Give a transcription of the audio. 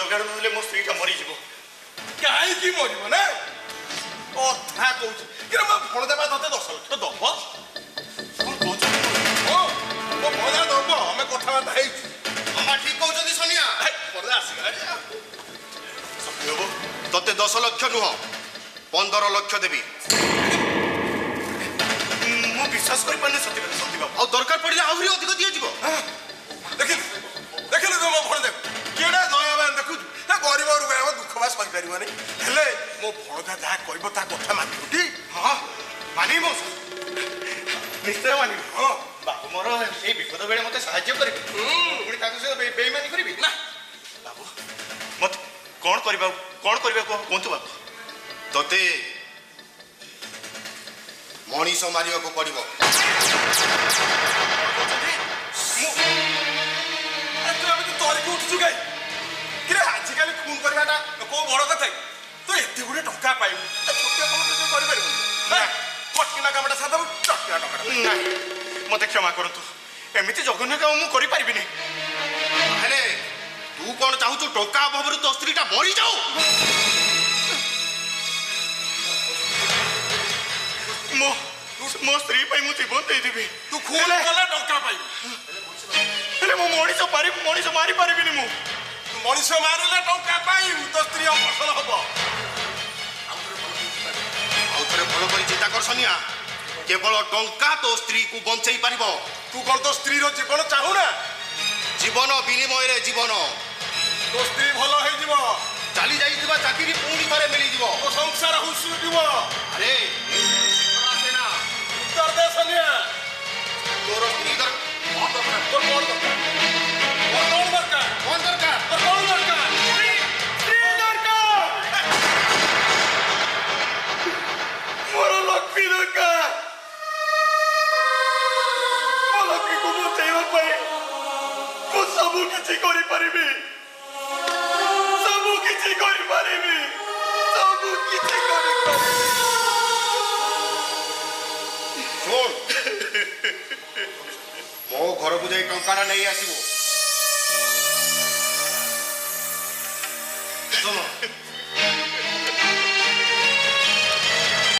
ଯୋଗାଡ଼ ନହେଲେ ମୋ ସ୍ତ୍ରୀଟା ମରିଯିବ। କାହିଁକି ମରିବ ନା କଥା କହୁଛି କିରେ? ମୋ ଭଣଜା ବା ତତେ 10 ଲକ୍ଷ ଦବ। କଣ କହୁଛନ୍ତି? ହଁ, ମୋ ଭଣଜା ଦବ, ଆମେ କଥାବାର୍ତ୍ତା ହେଇଛୁ। ମାମା ଠିକ କହୁଛନ୍ତି ସନିଆ। ଭଣଜା ଆସିଗଲାଣି। ସତ୍ୟ ବାବୁ, ତତେ 10 ଲକ୍ଷ ନୁହଁ, 15 ଲକ୍ଷ ଦେବି। ମୁଁ ବିଶ୍ୱାସ କରିପାରୁନି ସତୀ ସତୀ ବାବୁ। ଆଉ ଦରକାର ପଡ଼ିଲେ ଆହୁରି ଅଧିକ ଦିଆଯିବ। ଦେଖିଲୁ, ଦେଖିଲୁ ତ ମୋ ଭଣଜା କେଡ଼େ ଦୟାବାନ ଦେଖୁଛୁ ନା? ଗରିବ ରୁଆ ଦୁଃଖ ବା ସହିପାରିବନି, ହେଲେ ମୋ ଭଣଜା ଯାହା କହିବ ତା କଥା ମାନିବୁ ଟି? ହଁ, ମାନିବି ମଉସା, ନିଶ୍ଚୟ ମାନିବି। ହଁ। ବାବୁ ମୋର ଏଇ ବିପଦ ବେଳେ ମତେ ସାହାଯ୍ୟ କରିବେ, ପୁଣି ତାଙ୍କ ସହିତ ବେଇମାନି କରିବି? ନା। ବାବୁ, ମତେ କଣ କରିବାକୁ କୁହନ୍ତୁ ବାବୁ। ତତେ ମଣିଷ ମାରିବାକୁ ପଡ଼ିବ। କହୁଛନ୍ତି ମୁଁ? ଆରେ, ତୁ ଏମିତି ତରିକି ଉଠୁଛୁ କାଇଁ କିରେ? ଆଜିକାଲି ଖୁନ କରିବାଟା କୋଉ ବଡ କଥା କି? ତୁ ଏତେ ଗୁଡେ ଟଙ୍କା ପାଇବୁ, ଏ ଛୋଟିଆ କାମ ତୁ କରିପାରିବୁନି? କଟକିନା କାମଟା ସାରିଦେବୁ, ଚଟକିନା ଟଙ୍କାଟା ପାଇବୁ। ନାଇଁ, ମତେ କ୍ଷମା କରନ୍ତୁ, ଏମିତି ଜଘନ୍ୟ କାମ ମୁଁ କରିପାରିବିନି। ହେଲେ ତୁ କଣ ଚାହୁଁଛୁ, ଟଙ୍କା ଅଭାବରୁ ତୋ ସ୍ତ୍ରୀଟା ମରିଯାଉ? ମୋ ସ୍ତ୍ରୀ ପାଇଁ ମୁଁ ଜୀବନ ଦେଇଦେବି। ତୁ ଖୁନ କଲେ ଟଙ୍କା ପାଇବୁ। ହେଲେ ମୁଁ ମଣିଷ ମାରିପାରିବିନି ମୁଁ। ତୁ ମଣିଷ ମାରିଲେ ଟଙ୍କା ପାଇବୁ, ତୋ ସ୍ତ୍ରୀ ଅପରେସନ ହବ। ଆଉ ଥରେ ଭଲ କରି ଚିନ୍ତା କର ସନିଆ, କେବଳ ଟଙ୍କା ତୋ ସ୍ତ୍ରୀକୁ ବଞ୍ଚେଇ ପାରିବ। ତୁ କଣ ତୋ ସ୍ତ୍ରୀର ଜୀବନ ଚାହୁଁନା? ଜୀବନ ବିନିମୟରେ ଜୀବନ। ତୋ ସ୍ତ୍ରୀ ଭଲ ହେଇଯିବ। ଚାଲି ଯାଇଥିବା ଚାକିରି ପୁଣି ଥରେ ମିଳିଯିବ। ତୋ ସଂସାର ହୁସି ଉଠିବ। ଆରେ, ଆସେ ନା। ଉତ୍ତର ଦେ ସନିଆ। ତୋର ସ୍ତ୍ରୀ କଣ ଦରକାର? ତୋର କଣ ଦରକାର? ତୋର କଣ ଦରକାର? କଣ ଦରକାର? ତୋର କଣ ଦରକାର? ସ୍ତ୍ରୀ ଦରକାର। ମୋର ଲକ୍ଷ୍ମୀ ଦରକାର। ମୋ ଲକ୍ଷ୍ମୀକୁ ବଞ୍ଚେଇବା ପାଇଁ ମୁଁ ସବୁ କିଛି କରିପାରିବି, ସବୁ କିଛି କରିପାରିବି, ସବୁ କିଛି କରିପାରିବି। ଶୁଣ, ମୋ ଘରକୁ ଯାଇ ଟଙ୍କାଟା ନେଇ ଆସିବୁ। ଶୁଣ।